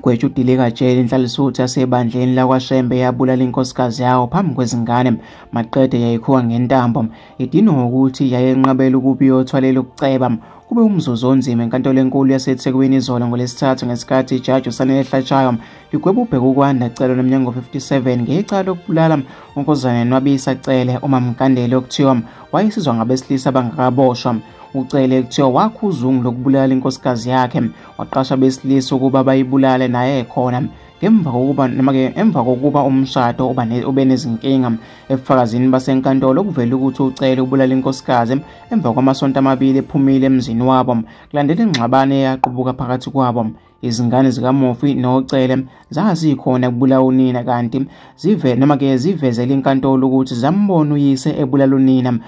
Igwetshwe udilikajele inhlalisuthi yasebandleni lakwaShembe yabulala inkosikazi yawo phambi kwezingane maqede yayikhuwa ngentambo. Idinwa ngokuthi yayenqabela ukuba iyothwalela ukuceba. Kube umzuzu onzima enkantolo enkulu yaseThekwini izolo ngoLwesithathu ngesikhathi ijaji uSanele Hlatshwayo ligweba uBhekukwanda Cele oneminyaka 57 ngecala lokubulala uNkosazana Nwabisa Cele uMaMkandeli okuthiwa wayesizwa ngabesilisa abangakaboshwa. UCele kuthiwa wakha uzungu lokubulala inkosikazi yakhe, waqasha abesilisa ukuba bayibulale naye ekhona. Emva kokuba umshado ube nezinkinga, ebufakazini basenkantolo kuvela ukuthi uCele ubulala inkosikazi emva kwamasonto amabili ephumile emzini wabo, kulandela ingxabano eyaqubuka phakathi kwabo. Izingane zikamufi noCele zazikhona kubulawa unina, kanti zivezele inkantolo ukuthi zambona uyise ebulala unina,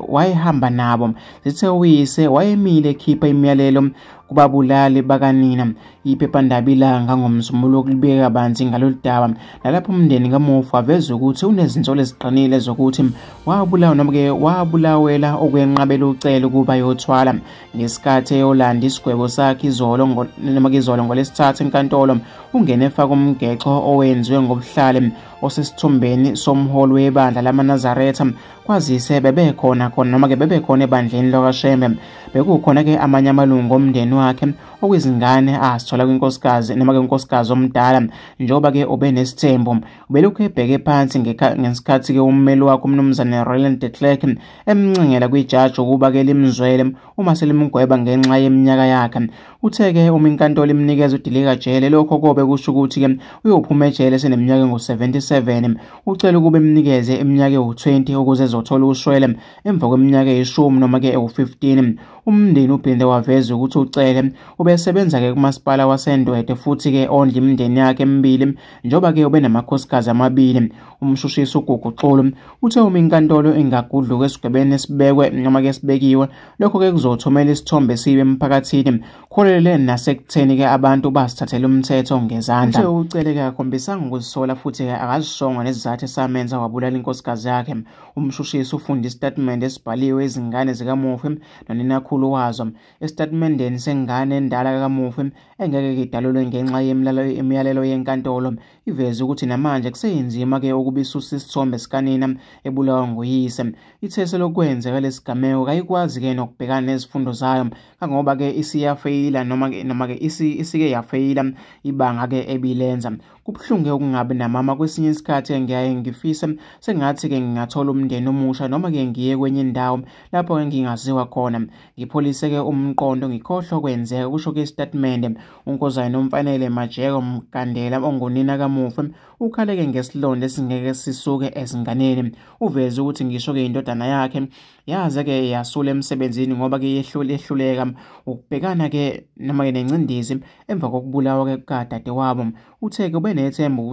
wayehamba nabo. Zithe uyise wayemile ekhipha imiyalelo kubabulali bakanina. Iphephandaba iLanga ngoMsombuluko libike kabanzi ngalolu daba, nalapho umndeni kamufi waveza ukuthi unezinsolo eziqinile zokuthi wabulawa wabulawela ukwenqabela uCele ukuba ayothwala. Ngesikhathi eyolanda isigwebo sakhe izolo ngoLwesithathu enkantolo, ungene efaka umgexo owenziwe ngobuhlali osesithombeni somholi webandla lamaNazaretha, kwazise bebekhona bebekhona ebandleni lakwaShembe. Bekukhona-ke amanye amalungu omndeni wakhe okuyizingane azithola kwinkosikazi unkosikazi omdala, njengoba-ke ubenesithembu. Ubelokhu ebheke phansi ngesikhathi-ke ummeli wakhe uMnumzane Roland de Klerk emncengela kwijaji ukuba-ke limzwele uma selimgweba ngenxa yeminyaka yakhe. Uthe-ke uma inkantolo imnikeza udilikajele, lokho kobe kusho ukuthi-ke uyophuma ejele eseneminyaka engu-77. Ucela ukuba imnikeze iminyaka ewu-20 ukuze ezothola ushwele emva kweminyaka eyi-10 noma-ke ewu-15. Umndeni uphinde waveza ukuthi uCele ubesebenza-ke kumasipala waseNdwedwe futhi-ke ondla imindeni yakhe emibili, njengoba-ke ubenamakhosikazi amabili. Umshushisi uGugu Xulu uthe uma inkantolo ingagudluka esigwebeni esibekwe esibekiwe, lokho-ke kuzothumela isithombe esibi emphakathini, kuholele nasekutheni-ke abantu basithathele umthetho ngezandla. Uthe uCele-ke akakhombisanga ukuzisola futhi-ke akazishongo nesizathu esamenza wabulala inkosikazi yakhe. Umshushisi ufunde isitatimende esibhaliwe izingane zikamufi noninakhulu wazo. Esitatimendeni sengane endala kamufi engeke idalulwe ngenxa yemiyalelo yenkantolo, iveze ukuthi namanje kuseyinzima-ke ukuba isuse isithombe sikanina ebulawa nguyise. Ithe selokwenzeka lesigameko kayikwazi-ke nokubhekana nezifundo zayo, kangoba-ke isiyafeyila isike yafeyila ibanga-ke ebilenza. Kubuhlungu ukungabi namama. Kwesinye isikhathi ngiyaye ngifise sengathi-ke ngingathola umndeni omusha noma-ke ngiye kwenye indawo lapho-ke ngingaziwa khona, ngipholise-ke umqondo, ngikhohlwe okwenzeka, kusho-ke isitatimende. UNkosazana Nomfanele Majeko Mkandela ongunina kamufi ukhaleke ngesilonda esingeke sisuke ezinganeni. Uveze ukuthi ngisho-ke indodana yakhe yaze-ke yasula emsebenzini ngoba-ke yehluleka ukubhekana-ke nengcindezi emva kokubulawa-ke kukadadewabo. Uthe-ke ubenethemba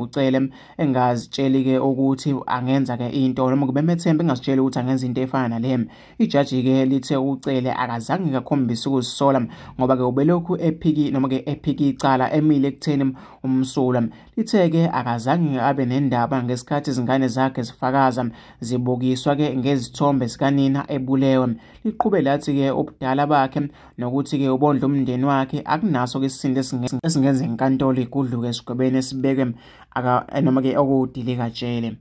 uCele engazitsheli-ke ukuthi angenza-ke into, noma kubemethemba engazitsheli ukuthi angenza into efana nale. Ijaji-ke lithe uCele akazange kakhombise ukuzisola ngoba-ke ubelokhu ephika icala emile ekutheni umsulwa. Lithe-ke akazange abe nendaba ngesikhathi izingane zakhe zifakaza zibukiswa-ke ngezithombe zikanina ebulewe. Liqhube lathi-ke ubudala bakhe nokuthi-ke ubondla umndeni wakhe akunaso-ke isisindo esingenza inkantolo igudluke esigwebeni esibekwe okuwudilikajele.